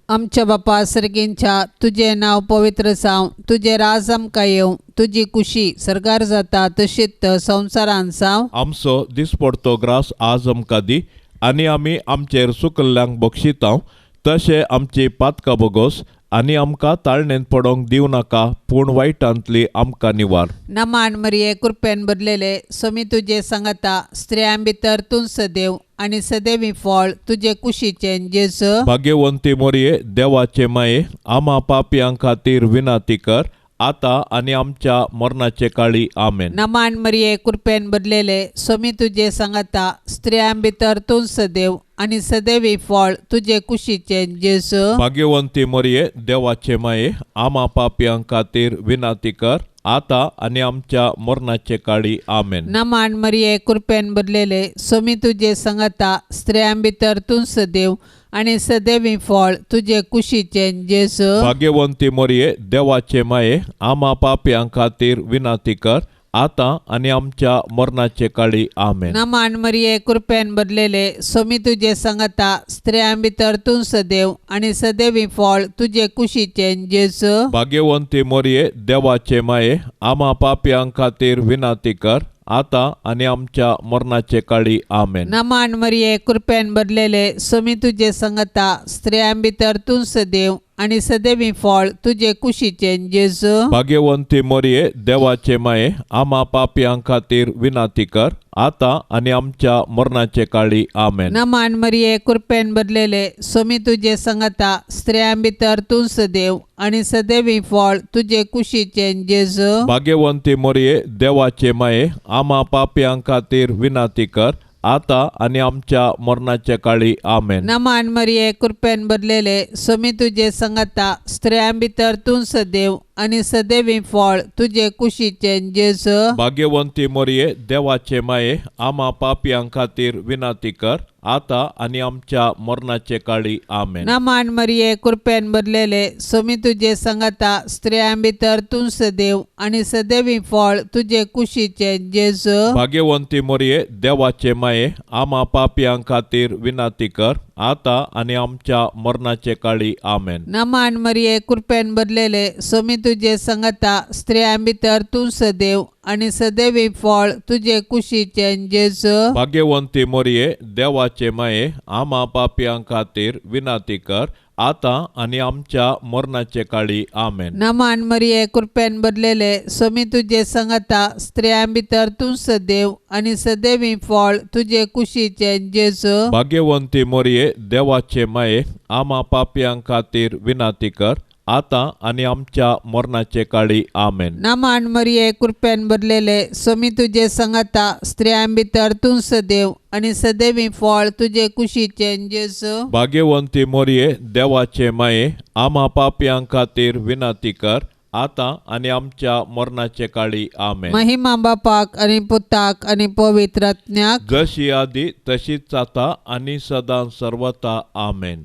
आमच्या बापा सर्गींच्या तुजें नांव पवित्र जावं, तुजें राज आमकां येवं, तुजी कुशी सर्गार जाता तशीच संवसारान जावं. आमचो दिसपडतो ग्रास आज आमकां दी आनी आमी आमचेर सुकल्ल्यांक बक्षितांव तशें आमची पातकां बोगोस आनी आमकां ताळणेंत पडोंक दिवं नाका पूण वायटांतली आमकां निवार. नमान मरिये कृपेन भरलेले स्वामी तुजे सांगाता, स्त्रियां भितर तूं सदैव आनी सदैवी फळ तुजे कुशीचें जेजू. भाग्यवंती मोरये देवाचे माये आमा पापयां खातीर विनंती कर आतां आनी आमच्या मरणाचे काळी. आमेन. नमान मरिये कृपेन भरलेले स्वामी तुजे सांगाता, स्त्रियां भितर तूं सदैव आनी सदैवी फळ तुजे कुशीचें जेजू. भाग्यवंती मरिये देवाचे माये आमा पापयां खातीर विनंती कर आतां आनी आमच्या मरणाचे काळी. आमेन. नमान मरिये कृपेन भरलेले स्वामी तुजे सांगाता, स्त्रियां भितर तूं सदैव आनी सदैवी फळ तुजे कुशीचें जेजू. भाग्यवंती मरिये देवाचे माये आमा पापयां खातीर विनंती कर आतां आनी आमच्या मरणाचे काळी. आमेन. नमान मरिये कृपेन भरलेले स्वामी तुजे सांगाता, स्त्रियां भितर तूं सदैव आनी सदैवी फळ तुजे कुशीचें जेजू. भाग्यवंती मरिये देवाचे माये आमा पापयां खातीर विनंती कर आतां आनी आमच्या मरणाचे काळी. आमेन. नमान मरिये कृपेन भरलेले स्वामी तुजे सांगाता, स्त्रियां भितर तूं सदैव आनी सदैवी फळ तुजे कुशीचें जेजू. भाग्यवंती मरिये देवाचे माये आमा पापयां खातीर विनंती कर आतां आनी आमच्या मरणाचे काळी. आमेन. नमान मरिये कृपेन भरलेले स्वामी तुजे सांगाता, स्त्रियां भितर तूं सदैव आनी सदैवी फळ तुजे कुशीचें जेजू. भाग्यवंती मरिये देवाचे माये आमा पापयां खातीर विनंती कर आतां आनी आमच्या मरणाचे काळी. आमेन. नमान मरिये कृपेन भरलेले स्वामी तुजे सांगाता, स्त्रियां भितर तूं सदैव आनी सदैवी फळ तुजे कुशीचें जेजू. भाग्यवंती मरिये देवाचे माये आमा पापयां खातीर विनंती कर आतां आनी आमच्या मरणाचे काळी. आमेन. नमान मरिये कृपेन भरलेले स्वामी तुजे सांगाता, स्त्रियां भितर तूं सदैव आनी सदैवी फळ तुजे कुशीचें जेजू. भाग्यवंती मरिये देवाचे माये आमा पापयां खातीर विनंती कर आतां आनी आमच्या मरणाचे काळी. आमेन. नमान मरिये कृपेन भरलेले स्वामी तुजे सांगाता, स्त्रियां भितर तूं सदैव आनी सदैवी फळ तुजे कुशीचें जेजू. भाग्यवंती मरिये देवाचे माये आमा पापयां खातीर विनंती कर आतां आनी आमच्या मरणाचे काळी. आमेन. नमान मरिये कृपेन भरलेले स्वामी तुजे सांगाता, स्त्रियां भितर तूं सदैव आनी सदैवी फळ तुजे कुशीचें जेजू. भाग्यवंती मरिये देवाचे माये आमा पापयां खातीर विनंती कर आतां आनी आमच्या मरणाचे काळी. आमेन. नमान मरिये कृपेन भरलेले स्वामी तुजे सांगाता, स्त्रियां भितर तूं सदैव आनी सदैवी फळ तुजे कुशीचें जेजू. भाग्यवंती मरिये देवाचे माये आमा पापयां खातीर विनंती कर आतां आनी आमच्या मरणाचे काळी. आमेन. महिमा बापाक आनी पुताक आनी पवित्र आत्म्याक, जशी आदी तशीच आतां आनी सदां सर्वता. आमेन.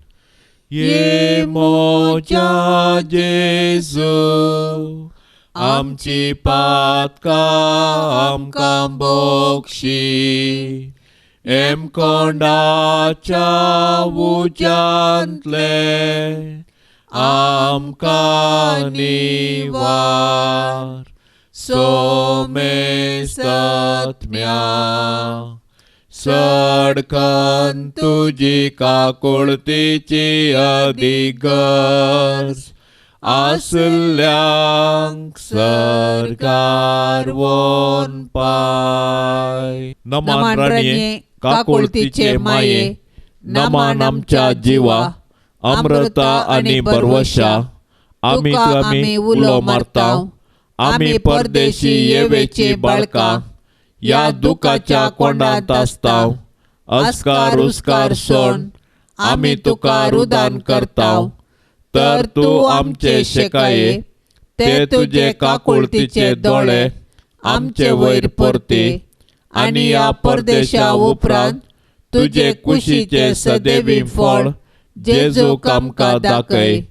ये मोजा जेजू आमची पातकां आमकां बोक्षी, एमकोंडाच्या उज्यांतले आमकां निवार, सोमेस्तत्म्या सडकन तुजी काकुळतीची अधिगर्ज आसल्यांक सर्गार वोन पाय. नमान राणये काकुळतीचे माये, नमान आमच्या जिवा, अमृता आनी बरवशा, आमी आमी उलो मारता, आमी परदेशी येवेची बाळकां, ह्या दुखाच्या कोंडांत आसता, अस्कार उस्कार सोण आमी तुका रुदान करता, तर तूं आमचे शेकाये, ते तुजे काकुळतीचे दोळे आमचे वयर परती, आनी ह्या परदेशा उपरांत तुजे कुशीचे सदैवी फळ जेजूक आमकां दाखय.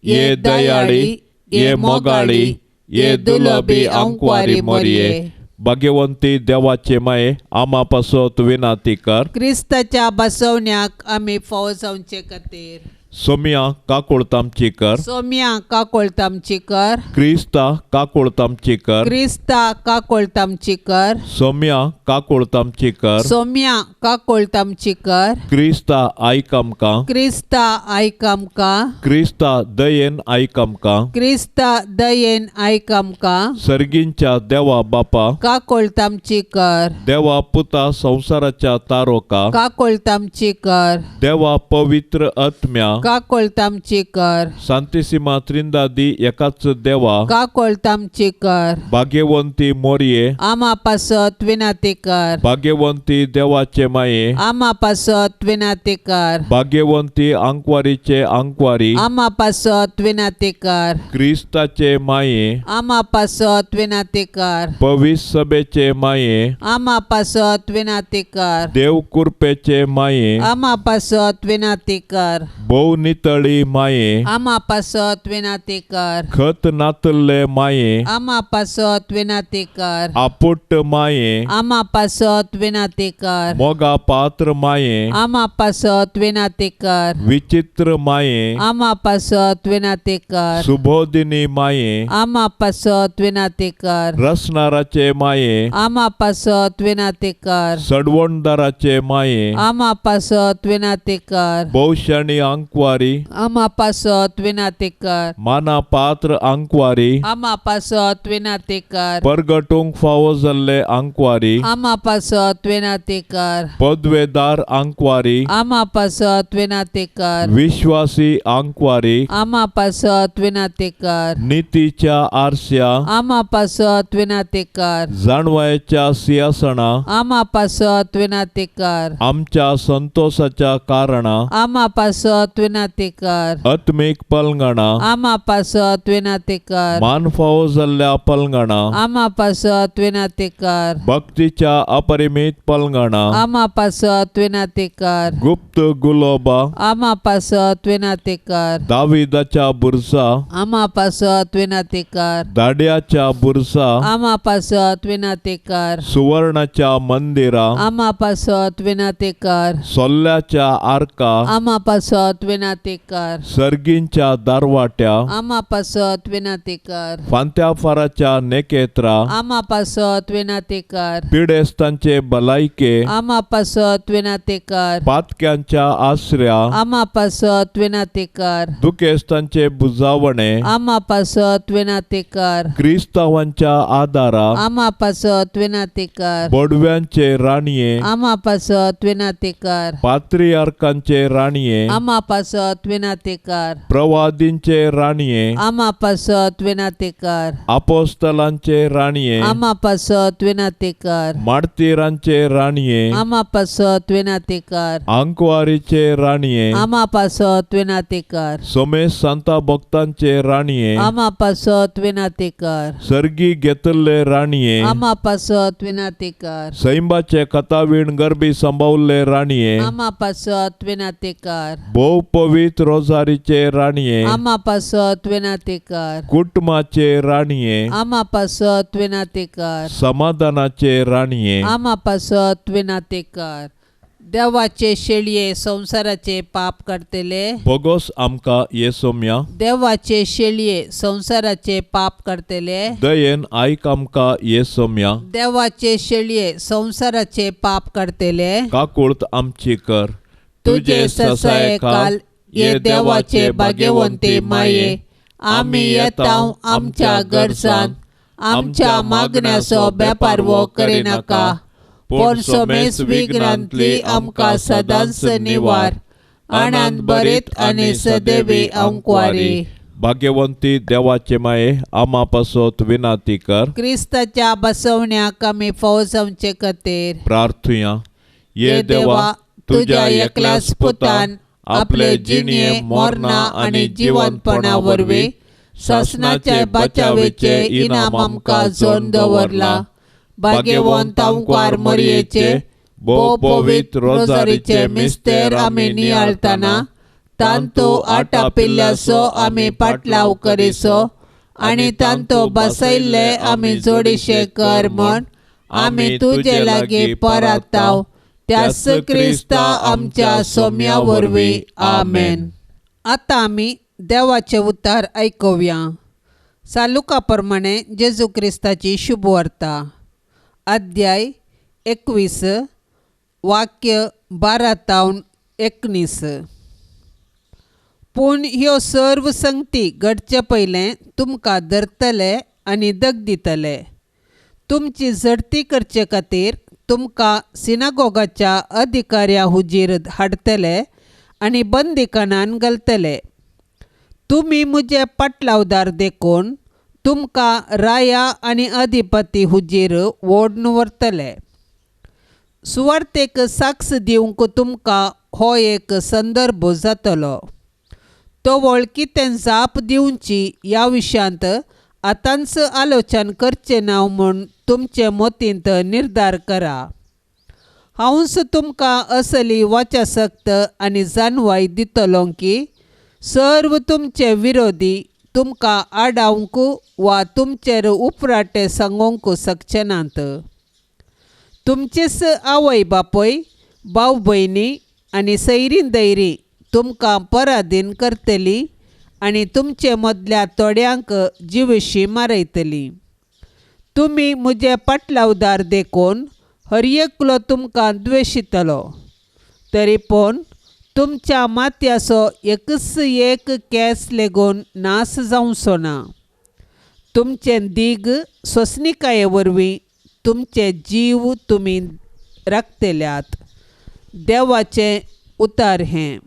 ये दयाळी, ये मोगाळी, ये दुलबी आंकवारी मोरये, भाग्यवंती देवाचे माये, आमा पासत विनाती कर. क्रिस्ताच्या बसवण्याक आमी फावो जावचे खातीर. सोम्या काकुळत आमची कर. सोम्या काकुळत आमची कर. क्रिस्ता काकुळत आमची कर. क्रिस्ता काकुळत आमची कर. सोम्या काकुळत आमची कर. सोम्या काकुळत आमची कर. क्रिस्ता आयक आमकां. क्रिस्ता आयक आमकां. क्रिस्ता दयेन आयक आमकां. क्रिस्ता दयेन आयक आमकां. सर्गींच्या देवा बापा काकुळत आमची कर. देवा पुता संवसाराच्या तारोका काकुळत आमची कर. देवा पवित्र आत्म्या काकुळत आमची कर. सांतिसिमा त्रिंदादी एकाच देवा काकुळत आमची कर. भाग्यवंती मोरये आमा पासत विनाती कर. भाग्यवंती देवाचे माये आमा पासत विनाती कर. भाग्यवंती आंकवारीचे आंकवारी आमा पासत विनाती कर. क्रिस्ताचे माये आमा पासत विनाती कर. पवित्र सभेचे माये आमा पासत विनाती कर. देव कृपेचे माये आमा पासत विनाती कर. भोव नितळी माये आमा पासत विनाती कर. खत नातल्ले माये आमा पासत विनाती कर. आपुट्ट माये आमा पासत विनाती कर. मोगा पात्र माये आमा पासत विनाती कर. विचित्र माये आमा पासत विनाती कर. सुबोधिनी माये आमा पासत विनाती कर. रसनाराचे माये आमा पासत विनाती कर. सडवणदाराचे माये आमा पासत विनाती कर. भोवशाणी आंकवारी आमा पासत विनाती कर. माना पात्र आंकवारी आमा पासत विनाती कर. परगटूंक फावो जाल्ले आंकवारी आमा पासत विनाती कर. पदवेदार आंकवारी आमा पासत विनाती कर. विश्वासी आंकवारी आमा पासत विनाती कर. नितीच्या आरस्या आमा पासत विनाती कर. जाणवायच्या सिंहासना आमा पासत विनाती कर. आमच्या संतोषाच्या कारणा आमा पासत विनाती कर. आत्मीक पलंगणा आमा पासत विनाती कर. मान फावो जाल्ल्या पलंगणा आमा पासत विनाती कर. भक्तीच्या अपरिमित पलंगणा आमा पासत विनाती कर. गुप्त गुलोबा आमा पासत विनाती कर. दाविदाच्या बुरसा आमा पासत विनाती कर. दाड्याच्या बुरसा आमा पासत विनाती कर. सुवर्णाच्या मंदिरा आमा पासत विनाती कर. सोल्ल्याच्या आर्का आमा पासत विनाती कर. सर्गींच्या दारवाट्या आमा पासत विनाती कर. फांत्याफाराच्या नेकेत्रा आमा पासत विनाती कर. पिडेस्तांचे भलायके आमा पासत विनाती कर. पातक्यांच्या आसऱ्या आमा पासत विनाती कर. दुखेस्तांचे बुजावणे आमा पासत विनाती कर. क्रिस्तावांच्या आदारा आमा पासत विनाती कर. बोडव्यांचे राणये आमा पासत विनाती कर. पात्रियार्कांचे राणये आमा पासत विनाती कर. प्रवादींचे राणये आमा पासत विनाती कर. आपोस्तलांचे राणये आमा पासत विनाती कर. मार्तीरांचे राणये आमा पासत विनाती कर. आंकवारीचे राणये आमा पासत विनाती कर. सोमेश सांता भक्तांचे राणये आमा पासत विनाती कर. सर्गी घेतल्ले राणये आमा पासत विनाती कर. सैंबाचे कथावीण गरबी सांबावल्ले राणये आमा पासत विनाती कर. भोव पवित्र रोजारीचे राणये आमा पासत विनाती कर. कुटुंबाचे राणये आमा पासत विनाती कर. समाधानाचे राणये आमा पासत विनाती कर. देवाचे शेळये संवसाराचे पाप करतले बोगोस आमकां ये सोम्या. देवाचे शेळये संवसाराचे पाप करतले दयेन आयक आमकां ये सोम्या. देवाचे शेळये संवसाराचे पाप करतले काकुळत आमची कर. तुझे ससाये काल ये देवाचे भाग्यवंती माये, आमी येता आमच्या गरजान आमच्या मागण्याचो बेपारवो करिनाका, पूण समेस विघ्नांतली आमकां सदांच निवार. आनंद बरीत आनी सदैवी अंकवारी. भाग्यवंती देवाचे माये आमा पासत विनाती कर. क्रिस्ताच्या बसवण्याक आमी फावो जावचे खातीर प्रार्थुया. ये देवा, तुज्या एकल्याच पुतान आपले जिणये मरणा आनी जिवंतपणा वरवीं सासणाच्या बचावेचे इनाम आमकां जोन दवरला. भाग्यवंत अंकवार मरयेचे भोव पवित्र रोजारीचे मिस्तेर आमी नियाळतना तांतो आटापिल्ल्याचो आमी पाटलाव करिसो आनी तांतो बसयल्ले आमी जोडीशे कर म्हण आमी तुजे लागीं पराताव त्याच क्रिस्ता आमच्या सोम्या वरवीं. आमेन. आतां आमी देवाचें उतार आयकुया. सालुका प्रमाणे जेजू क्रिस्ताची शुभवार्ता, अध्याय 21, वाक्य 12 तावन 19. पूण ह्यो सर्व संगती घडचे पयलें तुमकां धरतले आनी दग दितले. तुमची झडती करचे खातीर तुमकां सिनागोगाच्या अधिकाऱ्या हुजीर हाडटले आनी बंदीखानान घालतले. तुमी म्हजे पाटलावदार देखून तुमकां राया आनी अधिपती हुजीर ओडून व्हरतले. सुवार्तेक साक्ष दिवंक तुमकां हो एक संदर्भ जातलो. तवळ कितें जाप दिवची ह्या विशयांत आतांच आलोचन करचें ना म्हूण तुमचे मतींत निर्धार करा. हांवूच तुमकां असली वाचासक्त आनी जाणवाय दितलो की सर्व तुमचे विरोधी तुमकां आडावंक वा तुमचेर उपराटे सांगूंक शकचे नात. तुमचेच आवय बापूय, भाव भयणी आनी सैरीं दैरीं तुमकां पराधीन करतली आनी तुमचे मदल्या थोड्यांक जिवशी मारयतली. तुमी म्हजे पाटलावदार देखून हर एकलो तुमकां द्वेशितलो. तरी पूण तुमच्या माथ्याचो एकच एक केंस लेगून नास जावचो ना. तुमचें दीग सोंसणिकाये वरवीं तुमचे जीव तुमी राखतल्यात. देवाचें उतार हें.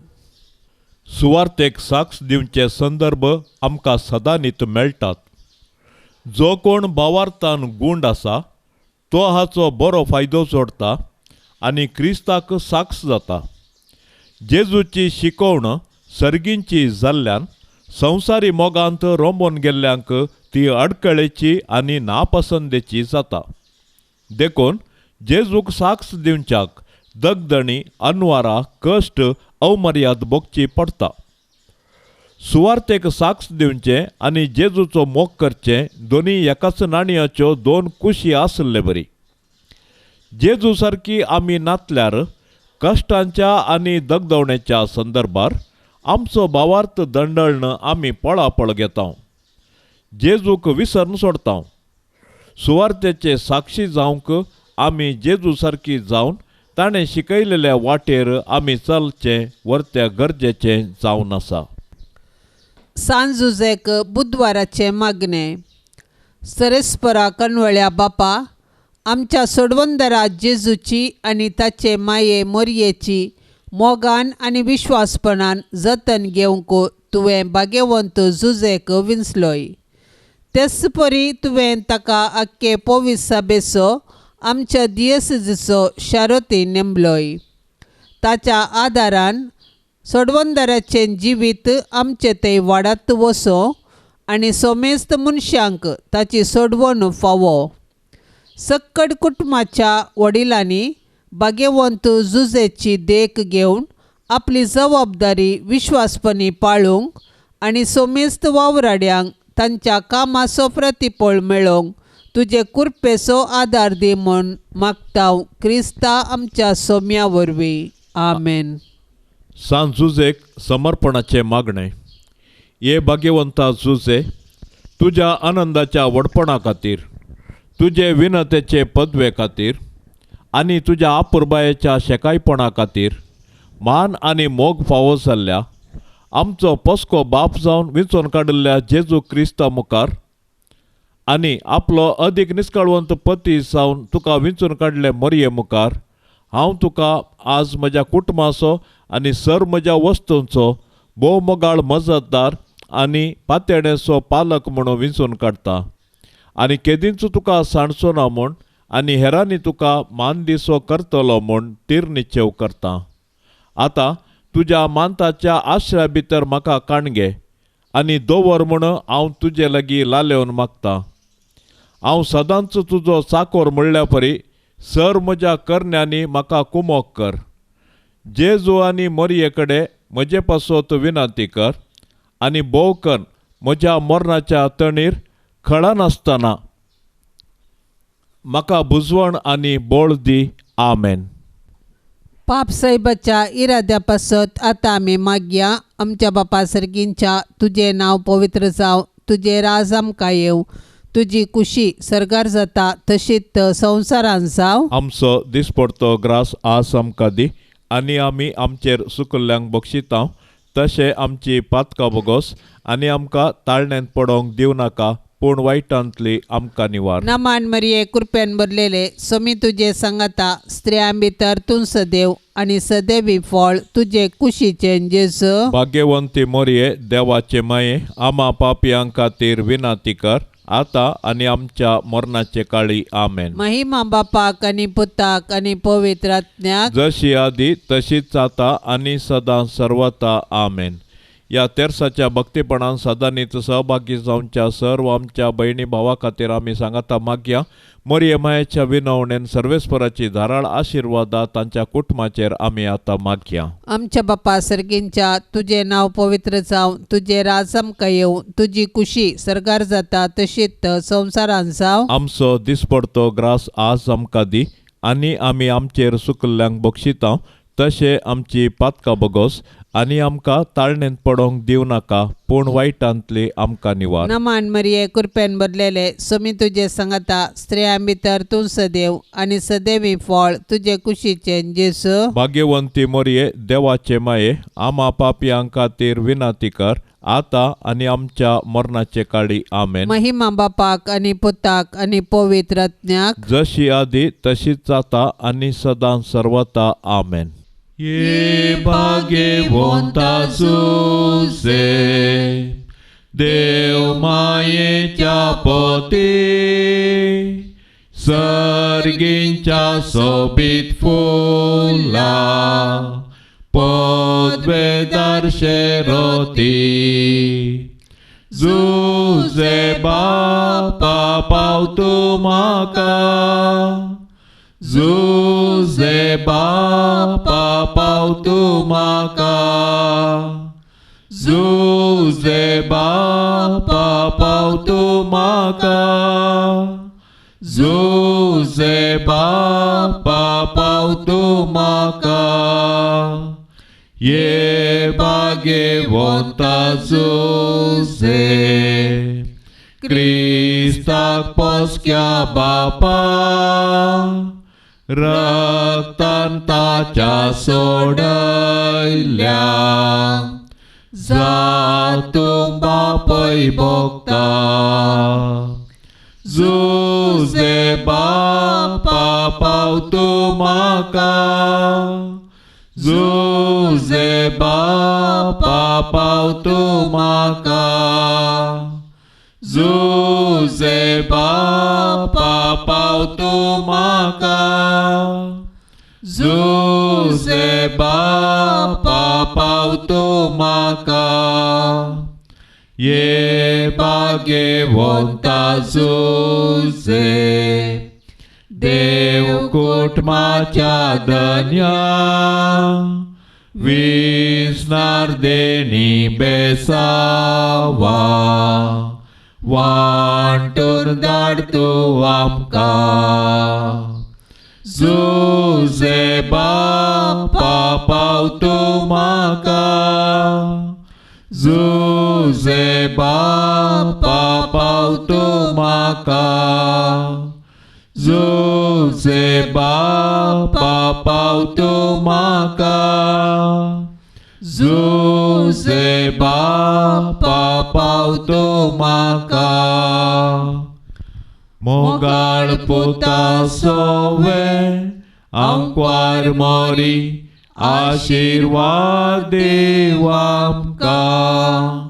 सुवार्तेक साक्ष दिवचे संदर्भ आमकां सदांनीत मेळटात. जो कोण भावार्थान गुंड आसा तो हाचो बरो फायदो जोडटा आनी क्रिस्ताक साक्ष जाता. जेजूची शिकवण सर्गींची जाल्ल्यान संवसारी मोगांत रोंबोन गेल्ल्यांक ती अडकळेची आनी नापसंदेची जाता. देखून जेजूक साक्ष दिवच्याक दगदणी, अनवारा, कश्ट, अवमर्याद भोगची पडटा. सुवार्तेक साक्ष दिवचें आनी जेजूचो मोग करचें दोनी एकाच नाणयाच्यो दोन कुशी आसले बरी. जेजू सारकी आमी नातल्यार कश्टांच्या आनी दगदवण्याच्या संदर्भार आमचो भावार्थ दंडळण आमी पळापळ घेता, जेजूक विसरून सोडता. सुवार्तेचे साक्षी जावंक आमी जेजू सारकी जावन ताणें शिकयलेल्या वाटेर आमी चलचें वर्त्या गरजेचें जावन आसा. सांजुजेक बुधवाराचें मागणें. सरेस्परा कणवळ्या बापा, आमच्या सोडवंदरा जेजूची आनी ताचे माये मोरयेची मोगान आनी विश्वासपणान जतन घेवंक तुवें भाग्यवंत जुजेक विंचलोय. तेच परी तुवें ताका आख्खे पोवीस साबेचो आमच्या दियेसजीचो शारोती नेमलोय. ताच्या आदारान सोडवंदराचें जिवीत आमचें तें वाडत वचो आनी सोमेस्त मनशांक ताची सोडवण फावो. सक्कड कुटुंबाच्या वडिलांनी भाग्यवंत जुजेची देख घेवन आपली जबाबदारी विश्वासपणी पाळूंक आनी सोमेस्त वावराड्यांक तांच्या कामाचो प्रतिफळ मेळोवंक तुजे कृपेचो आदार दी म्हूण मागता क्रिस्ता आमच्या सोम्या वरवीं. आमेन. सांत जुजेक समर्पणाचें मागणें. हे भाग्यवंता जुजे, तुज्या आनंदाच्या व्हडपणा खातीर, तुजे विनतेचे पदवे खातीर आनी तुज्या आपुरबायेच्या शेकायपणा खातीर मान आनी मोग फावो जाल्ल्या आमचो पोसको बाप जावन विंचून काडिल्ल्या जेजू क्रिस्ता मुखार आनी आपलो अदीक निस्काळवंत पती जावन तुका विंचून काडले मोरये मुखार हांव तुका आज म्हज्या कुटुंबाचो आनी सर म्हज्या वस्तूंचो भोव मोगाळ मजतदार आनी पातयेणेचो पालक म्हणून विंचून काडटा आनी केदींच तुका सांडचो ना म्हूण आनी हेरांनी तुका मान दिसो करतलो म्हूण तीर निश्चेव करता. आतां तुज्या मानताच्या आश्रया भितर म्हाका काणगे आनी दवर म्हूण हांव तुजे लागीं लालेवन मागता. हांव सदांच तुजो चाकोर म्हणल्या परी सर म्हज्या करण्यांनी म्हाका कुमोक कर. जेजू आनी मोरये कडेन म्हजे पासत विनंती कर आनी भोव कर म्हज्या मरणाच्या तणीर खळनासतना म्हाका बुजवण आनी बळ दी. आमेन. पाप साहेबाच्या इराद्या पासत आतां आमी मागया. आमच्या बापा सर्गींच्या तुजें नांव पवित्र जावं, तुजें राज आमकां येवं, तुजी कुशी सर्गार जाता तशीच संवसारान जावं. आमचो दिसपडतो ग्रास आज आमकां दी आनी आमी आमचेर सुकल्ल्यांक बक्षिता तशें आमची पातकां बोगोस आनी आमकां ताळण्यांत पडोवंक दिवं नाका पूण वायटांतली आमकां निवार. नमान मरिये कृपेन भरलेले स्वामी तुजे सांगाता, स्त्रियां भितर तूं सदैव आनी सदैवी फळ तुजे कुशीचें जेजू. भाग्यवंती मोरये देवाचे माये आमा पापयां खातीर विनंती कर आतां आनी आमच्या मरणाचे काळी. आमेन. महिमा बापाक आनी पुताक आनी पवित्र आत्म्याक, जशी आदी तशीच आतां आनी सदां सर्वता. आमेन. ह्या तेर्साच्या भक्तीपणान सदांनीच सहभागी जावच्या सर्व आमच्या भयणी भावा खातीर आमी सांगाता मागया. मोरये मायेच्या विनवणेन सर्वेस्पराची धाराळ आशिर्वादा तांच्या कुटुंबाचेर आमी आतां मागया. आमच्या बापा सर्गींच्या तुजें नांव पवित्र जावं, तुजें राज आमकां येवं, तुजी कुशी सर्गार जाता तशीच संवसारान जावं. आमचो दिसपडतो ग्रास आज आमकां दी आनी आमी आमचेर सुकल्ल्यांक बक्षिता तशें आमची पातकां बोगोस आनी आमकां ताळणेंत पडोवंक दिवं नाका पूण वायटांतली आमकां निवार. नमान मरिये कृपेन भरलेले स्वामी तुजे सांगाता, स्त्रियां भितर तूं सदैव आनी सदैवी फळ तुजे कुशीचें जेजू. भाग्यवंती मोरये देवाचे माये आमा पापयां खातीर विनंती कर आतां आनी आमच्या मरणाचे काळी. आमेन. महिमा बापाक आनी पुताक आनी पवित्र आत्म्याक, जशी आदी तशीच आतां आनी सदां सर्वता. आमेन. ये भाग्यवंता जुझे देव मायेच्या पती सर्गींच्या सोबीत फुला पदवेदार शेरोती जुझे बापा पावतू म्हाका जुझे बापा पावतू म्हाका जुझे बापा पावतू म्हाका जुझे बापा पावतू म्हाका. ये भाग्यवंता जुझे क्रिस्ताक पोसक्या बापा रक्तान ताच्या सोडयल्या जातूं बापय भोगता जुझे बापा पावतू म्हाका जुझे बापा पावतू म्हाका जुझे बापा पावतू म्हाका जुझे बापा पावतू म्हाका. ये भाग्यवंता जुझे देव कुटुंबाच्या धन्या विसनार देणी बेसावा वांटून धाड तूं आमकां जुझे बापा पावतू म्हाका जुझे बापा पावतू म्हाका जुझे बापा पावतू म्हाका जुजे बापा पावतो म्हाका. मोगाळ पुता सोवे आंकवार मोरी आशिर्वाद देव आमकां.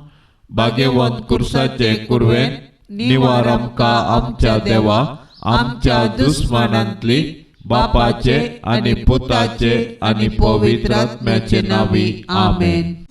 भाग्यवंत कुर्साचे कुरवेन निवार आमकां आमच्या देवा, आमच्या दुस्मानांतली बापाचे आनी पुताचे आनी पवित्र आत्म्याचे नांवी. आमेन.